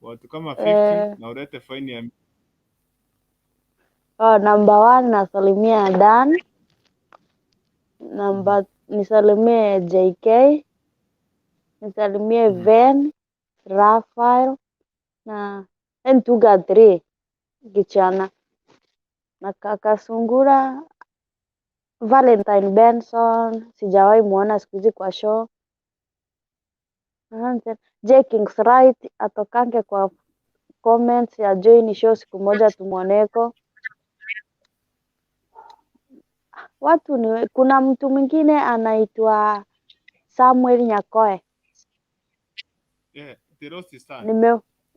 Watu kama 50 na ulete faini ya Oh, number one nasalimia Dan. Namba nisalimie JK, nisalimie Ven, Rafael na Ntuga 3 Gichana na kaka Sungura, Valentine Benson, sijawahi muona siku hizi kwa show. J Kings Right atokange kwa comments ya join show siku moja tumwoneko. Watu ni, kuna mtu mwingine anaitwa Samuel Nyakoe. Yeah, the roast star.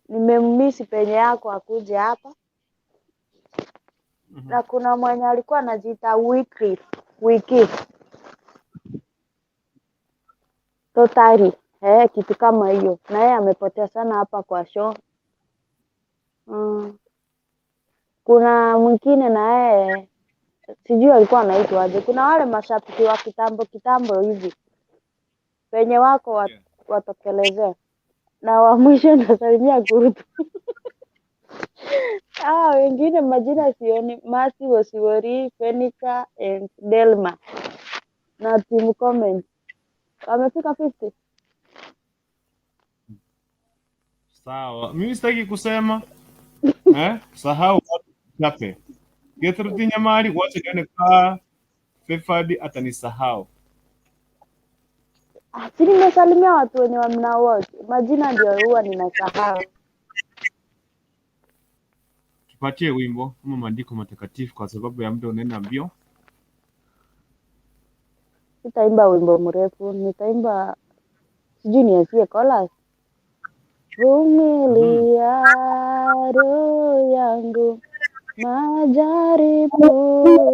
Nimemmisi penye yako akuje hapa. Na kuna mwenye alikuwa anajiita Wycliffe, Wycliffe Totari, kitu kama hiyo. Na yeye amepotea sana hapa kwa show. Kuna mwingine na yeye sijui alikuwa anaitwa aje. Kuna wale mashabiki wa kitambo kitambo hivi penye wako watokelezee. Na wa mwisho nasalimia Gurutu. Wengine majina sioni, Masi Wosiwori, Fenica and Delma na team comment. Wamefika 50. Sawa. Mimi sitaki kusema. Sahau watu chape. Gertrude Nyamari, wacha nione kaa Fefadi atanisahau. Si nimesalimia watu wenye wamna watch. Majina ndio huwa ninasahau. Tupatie wimbo ama maandiko matakatifu kwa sababu ya muda unaenda mbio. Sitaimba wimbo mrefu, nitaimba sijui niachie chorus. Vumilia roho yangu, majaribu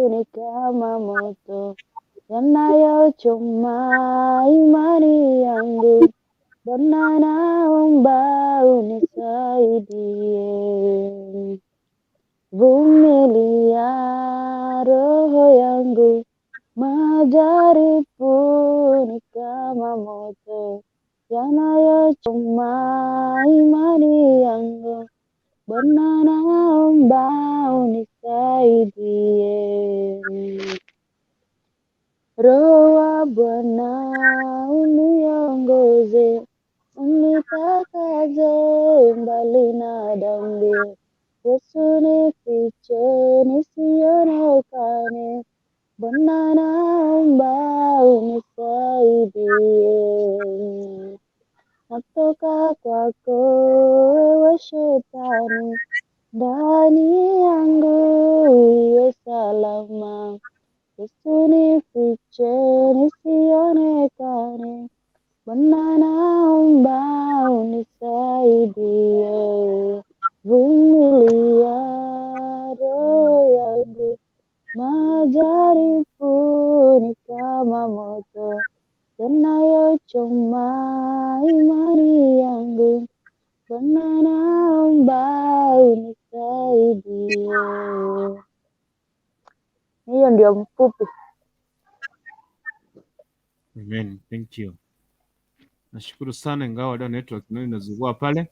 ni kama moto yanayochoma imani yangu. Bwana naomba unisaidie. Vumilia roho yangu, majaribu ni kama moto yanayochoma imani yangu. Bwana naomba unisaidie. Roho wa Bwana uniongoze, unitakaze mbali na dhambi. Yesu nifiche nisionekane. Bwana naomba unisaidie. Natoka kwako ewe shetani, ndani yangu iwe salama. Yesu nifiche nisionekane. Bwana naomba unisaidie. Vumilia roho yangu, majaribu ni kama moto yanayochoma imani yangu. Bwana naomba unisaidie. Hiyo ndio mfupi. Amen. Thank you. Nashukuru sana ingawa leo network nayo inazungua pale.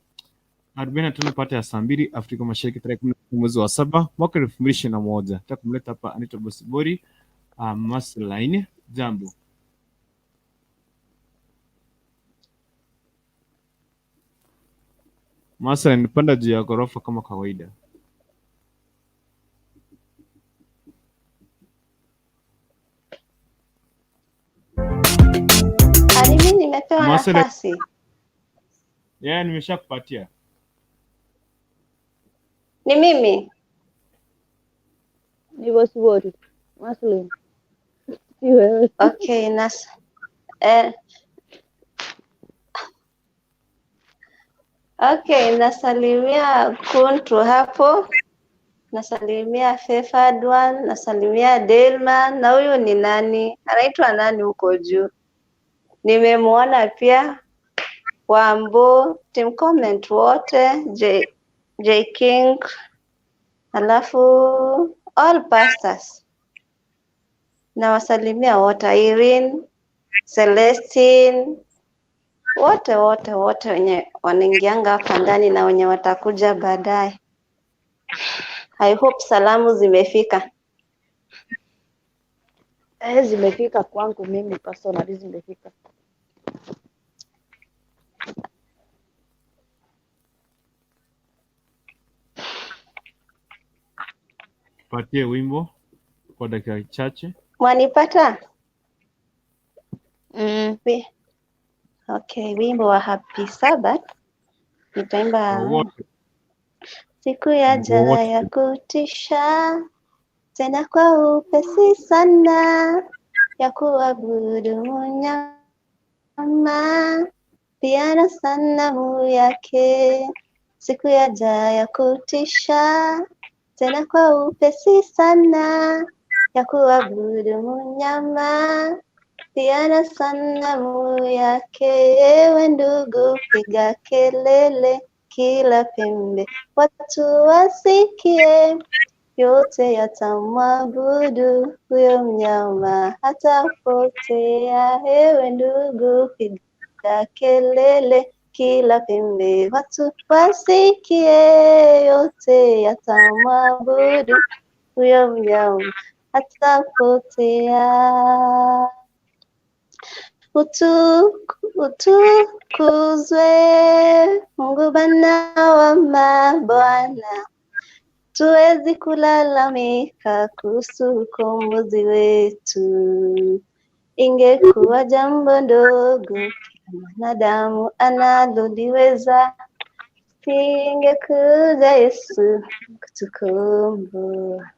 45 pata ya saa 2 Afrika Mashariki tarehe 10 mwezi wa 7 mwaka 2021. Nataka kumleta hapa Anita Bosibori, Maslaini. Jambo. Maslaini, panda juu ya ghorofa kama kawaida. Ani mimi nimepewa nafasi. Yeah, nimeshakupatia. Ni mimi. Ni Bosibori. Maslin. Si wewe. Okay, nas okay, nasalimia Kuntu hapo. Nasalimia Fefadwan, nasalimia Delman, na huyu ni nani? Anaitwa nani huko juu? Nimemuona pia Wambo, team comment wote, J King, alafu all pastors. Nawasalimia wote, Irene, Celestine, wote wote wote wenye wanaingianga hapa ndani na wenye watakuja baadaye. I hope salamu zimefika. Zimefika kwangu mimi personally zimefika. Tupatie wimbo kwa dakika chache. Mwanipata? Okay, wimbo wa Happy Sabbath. Nitaimba Wote. Siku yaja Wote. ya kutisha, tena kwa upesi sana, ya kuabudu mnyama pia na sanamu yake. Siku yaja ya kutisha, tena kwa upesi sana, ya kuabudu mnyama pia na sanamu yake. Ewe ndugu, piga kelele kila pembe, watu wasikie, yote yatamwabudu huyo mnyama hatapotea. Ewe ndugu, piga kelele kila pembe, watu wasikie, yote yatamwabudu huyo mnyama hatapotea. Utukuzwe Mungu Bwana wa mabwana, tuwezi kulalamika kuhusu ukombozi wetu. Ingekuwa jambo ndogo, kila mwanadamu analoliweza, singekuja Yesu kutukomboa.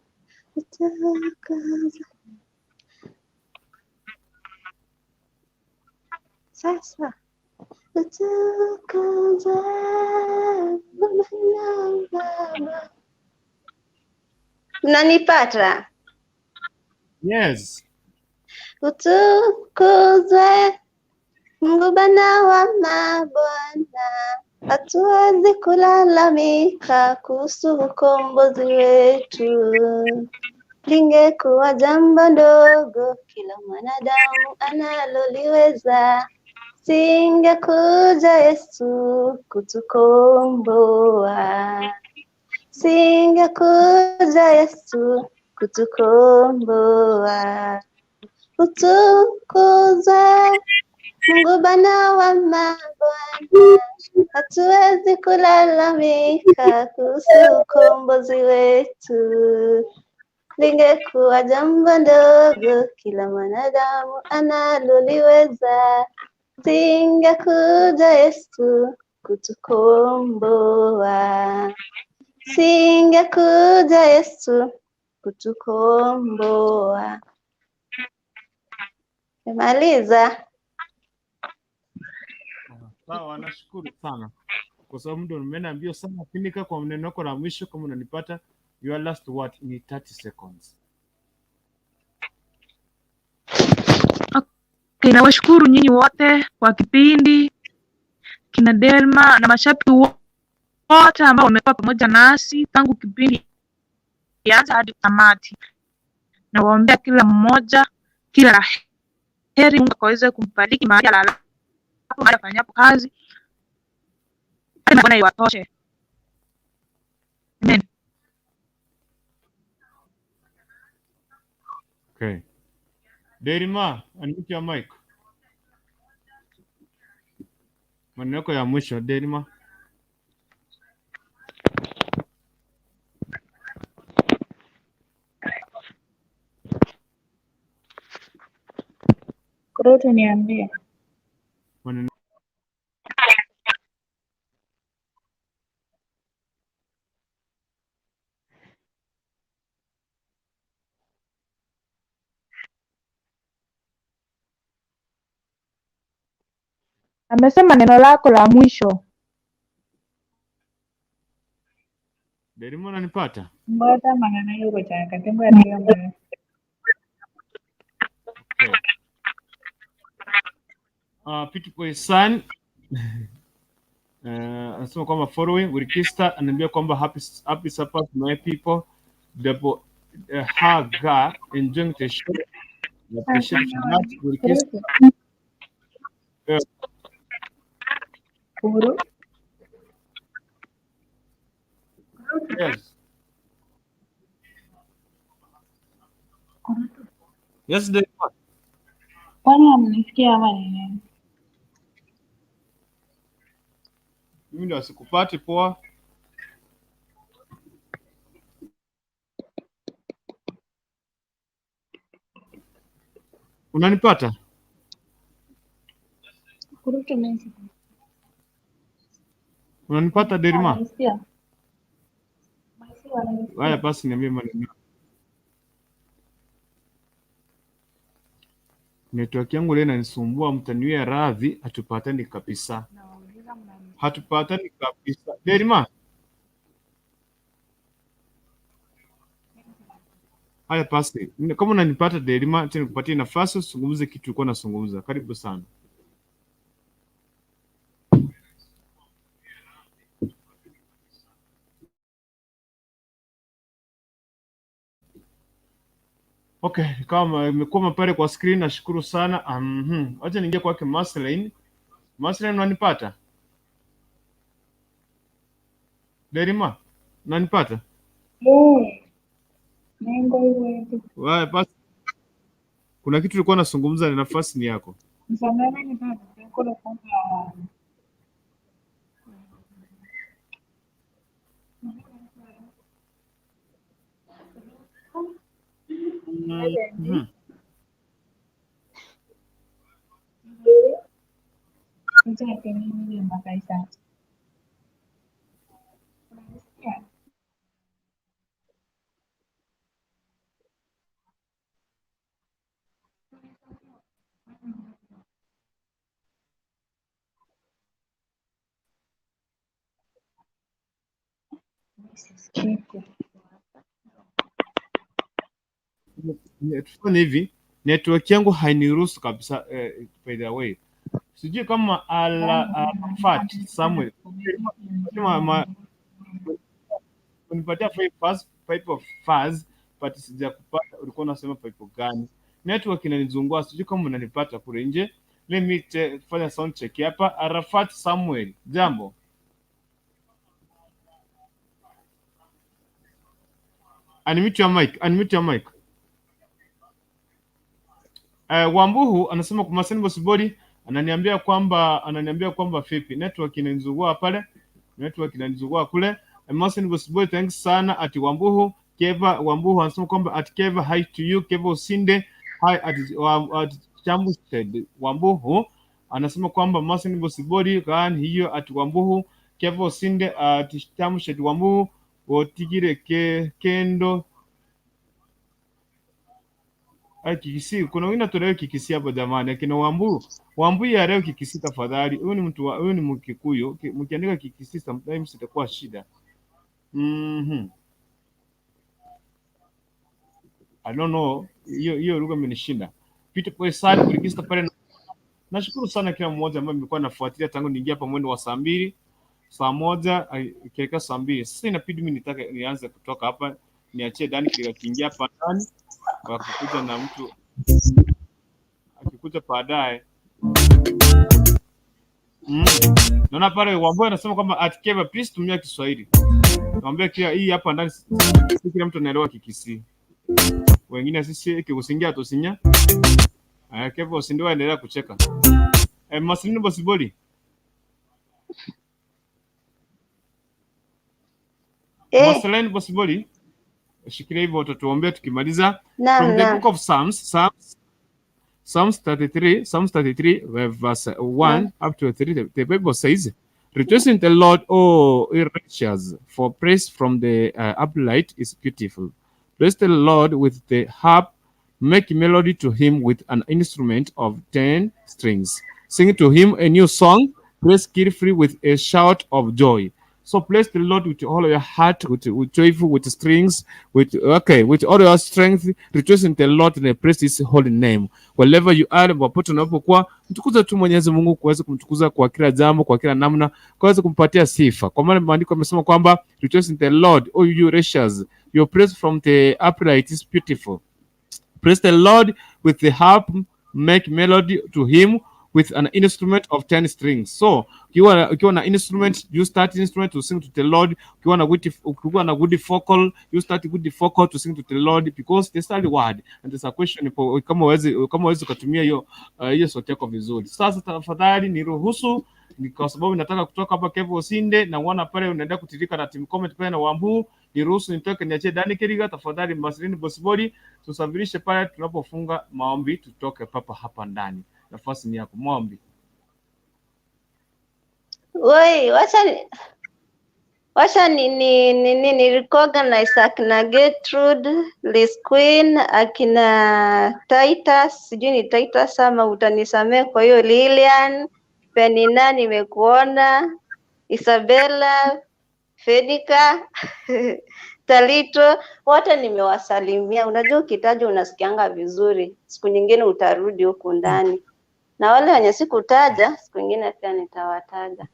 Utukuzwe. Sasa utukuzwe Bwana Baba. Mnanipata? Yes. Utukuzwe Mungu Bwana wa mabwana, hatuwezi kulalamika kuhusu ukombozi wetu. Lingekuwa jambo ndogo, kila mwanadamu analoliweza, singekuja Yesu kutukomboa. Singekuja Yesu kutukomboa. Utukuzwe Mungu Bwana wa mabwana, hatuwezi kulalamika kuhusu ukombozi wetu. Lingekuwa jambo ndogo, kila mwanadamu analoliweza, singekuja Yesu kutukomboa. Singekuja Yesu kutukomboa. Nimemaliza. Sawa, nashukuru sana kwa sababu muda umeenda mbio sana. Finika kwa neno lako la mwisho, kama unanipata, your last word ni 30 seconds. Okay, nawashukuru nyinyi wote kwa kipindi kina Delma na mashabiki wote ambao wamekuwa pamoja nasi tangu kipindi kianza hadi tamati. Nawaombea kila mmoja kila la heri, Mungu akaweze kumbariki mahali alalapo, mahali afanyapo kazi, na Bwana iwatoshe. Amen. Okay. Derima, unmute your mic. Maneno yako ya mwisho Derima. Kurutu niambie. Maneno Amesema neno lako la mwisho. Derima, unanipata? Mbota mang'ana yugochaka timbwatiga mana. Okay. Peter San anasema kwamba following Wilkista anaambia kwamba happy, happy supper to my people double haga enjoying the show. We appreciate so much Wilkista. Kurutu. Kuru. Yes. Yes, Derima. Kwani hamnisikii ama ni nini? Mimi ndo sikupati poa. Unanipata? Kurutu mimi Unanipata Derima? Unanisikia? Haya basi niambie maneno. Network yangu leo inanisumbua, mtaniwia radhi, hatupatani kabisa. Hatupatani kabisa. Derima. Haya basi, kama unanipata Derima, acha nikupatie nafasi usungumze kitu ulikuwa unazungumza. Karibu sana. Okay, kama imekuwa pale kwa screen, nashukuru sana. Acha niingie kwake Marceline. Marceline, unanipata? Derima, unanipata? Nengo iwetu. Wewe basi, kuna kitu ulikuwa unazungumza, na nafasi ni yako. Msamani ni baba kula kwanza. Tufanye hivi, network yangu hainiruhusu kabisa, by the way. Sijui kama Arafat Samuel unipatia pipe of fuzz, but sijakupata. Ulikuwa unasema pipe gani? Network inanizungua, sijui kama unanipata kule nje. Let me fanya sound check hapa. Arafat Samuel, jambo. Unmute your mic, unmute your mic. Wambuhu anasema kwa Maseni Bosibori ananiambia kwamba vipi network inanizungua pale, network inanizungua kule. Maseni Bosibori, thanks sana at Wambuhu. Keva Wambuhu anasema kwamba at Keva, hi to you Keva Usinde, hi at Chambustead. Wambuhu anasema kwamba Maseni Bosibori kan hiyo at Wambuhu Keva Usinde at Chambustead Wambuhu wotigire ke kendo Kikisi, kuna wengine tolewe Kikisi hapo jamani, akina Wambu. Wambu ya leo Kikisi tafadhali. Huyu ni mtu wa, huyu ni Mkikuyu. Mkiandika Kikisi sometimes itakuwa shida. I don't know, hiyo lugha imenishinda. Peter Poesari kulikista pale. Nashukuru sana kila mmoja ambaye mmekuwa nafuatilia tangu niingia hapa mwendo wa 2:00, 1:00, ikielekea 2:00. Sasa inabidi mimi nitake nianze kutoka hapa, niachie Dani kile kiingia hapa ndani. Wakikuja na mtu akikuja baadaye. Naona pale Wamboi anasema kwamba at Keva please tumia Kiswahili. Naambia kia hii hapa ndani si kila mtu anaelewa Kikisii. Wengine sisi kikusingia tusinya. Keva usindio endelea kucheka. Masilini Bosiboli. Masilini Bosiboli. Shikilia hivyo utatuombea tukimaliza. From the book of Psalms, Psalms 33, Psalms 33 verse 1 up to 3, the Bible says, Rejoice in the Lord, O righteous, for praise from the upright is beautiful. Bless the Lord with the harp, make melody to him with an instrument of 10 strings. Sing to him a new song, praise skillfully with a shout of joy. So bless the Lord with all your heart, with joyful, with strings, with all your strength. Rejoice in the Lord and praise his holy name. Wherever you are, popote unapokuwa, mtukuze tu Mwenyezi Mungu, kuweza kumtukuza kwa kila jambo, kwa kila namna, kuweza kumpatia sifa. Kwa maana maandiko yamesema kwamba rejoice in the Lord, O you righteous, your praise from the upright is beautiful. Praise the Lord with the harp, make melody to him with an instrument of 10 strings. So ukiwa na instrument, you start instrument to sing to the Lord. Ukiwa na good vocal, you start good vocal to sing to the Lord, because there's a word and there's a question kama uwezi kutumia hiyo sauti yako vizuri. Sasa tafadhali niruhusu, ni kwa sababu nataka kutoka hapa Kevo Osinde na unaona pale unaenda kutirika na team comment pale na Wambu, niruhusu nitoke niachie Dani Keriga tafadhali. Masilini Bosibori tusafirishe pale tunapofunga maombi, tutoke papa hapa ndani. Nafasi ni yako maombi. Oi, Wacha ni recognize akina Gertrude, Liz Queen, akina Titus, sijui ni Titus ama utanisamee kwa hiyo Lilian, Penina nimekuona, Isabella, Fenika, Talito, wote nimewasalimia. Unajua ukitaja unasikianga vizuri, siku nyingine utarudi huku ndani, na wale wenye sikutaja siku nyingine pia nitawataja.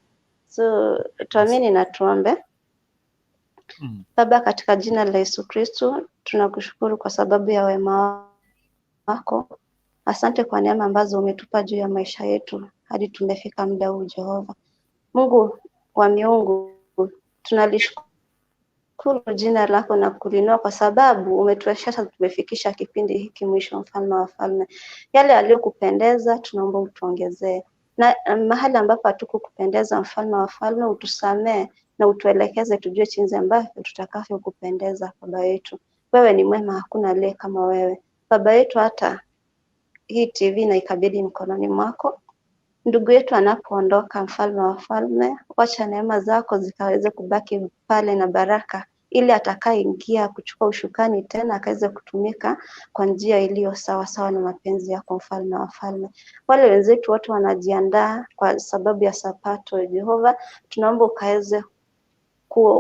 So tuamini na tuombe. Baba, katika jina la Yesu Kristo tunakushukuru kwa sababu ya wema wako. Asante kwa neema ambazo umetupa juu ya maisha yetu hadi tumefika muda huu Jehova. Mungu wa miungu, tunalishukuru jina lako na kulinua kwa sababu umetuwezesha tumefikisha kipindi hiki mwisho, mfalme wa wafalme. Yale yaliyokupendeza tunaomba utuongezee, na mahali ambapo hatukukupendeza, mfalme wa wafalme, utusamee na utuelekeze tujue jinsi ambavyo tutakavyo kupendeza. Baba yetu, wewe ni mwema, hakuna aliye kama wewe. Baba yetu, hata hii TV na ikabidhi mkononi mwako. Ndugu yetu anapoondoka, mfalme wa wafalme, wacha neema zako zikaweze kubaki pale na baraka, ili atakayeingia kuchukua ushukani tena akaweze kutumika kwa njia iliyo sawa sawa na mapenzi yako, mfalme wa wafalme. Wale wenzetu wote wanajiandaa kwa sababu ya Sabato, Jehova, tunaomba ukaweze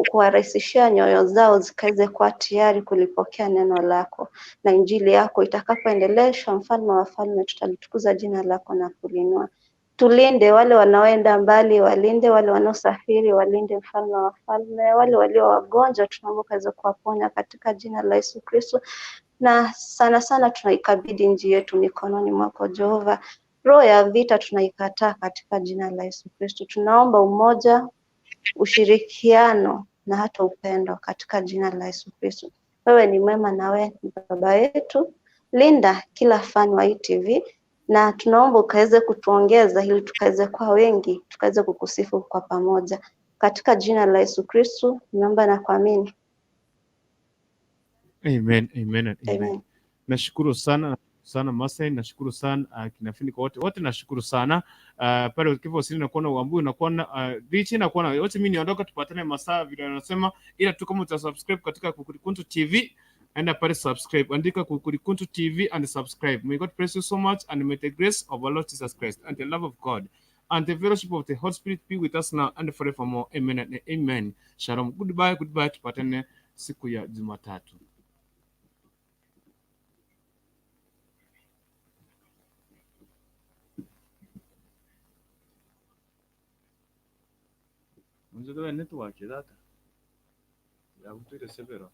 kuwarahisishia nyoyo zao zikaweze kuwa tayari kulipokea neno lako na injili yako itakapoendeleshwa, mfalme wa wafalme, tutalitukuza jina lako na kulinua. Tulinde wale wanaoenda mbali, walinde wale wanaosafiri, walinde mfalme wa wafalme, wale walio wagonjwa tunaomba ukaweze kuwaponya katika jina la Yesu Kristo. Na sana sana tunaikabidhi nchi yetu mikononi mwako Jehova. Roho ya vita tunaikataa katika jina la Yesu Kristo. Tunaomba umoja, ushirikiano na hata upendo katika jina la Yesu Kristo. Wewe ni mwema na wewe ni baba yetu. Linda kila fan wa ITV na tunaomba ukaweze kutuongeza ili tukaweze kuwa wengi, tukaweze kukusifu kwa pamoja. Katika jina la Yesu Kristo naomba na kuamini. Amen, amen, and amen. Amen. Nashukuru sana sana Masai, nashukuru sana kina Finiko wote wote, nashukuru sana pale ukiwa usini nakuona uambu nakuona Richi nakuona wote. Mimi niondoka, tupatane masaa vile wanasema, ila tu kama utasubscribe katika Kukurikuntu TV, enda pale subscribe, andika Kukurikuntu TV and subscribe. May God bless you so much and may the grace of our Lord Jesus Christ and the love of God and the fellowship of the Holy Spirit be with us now and forevermore. Amen and amen. Shalom. Goodbye, goodbye. Tupatane siku ya Jumatatu. Unajua network data ya kutwire severo.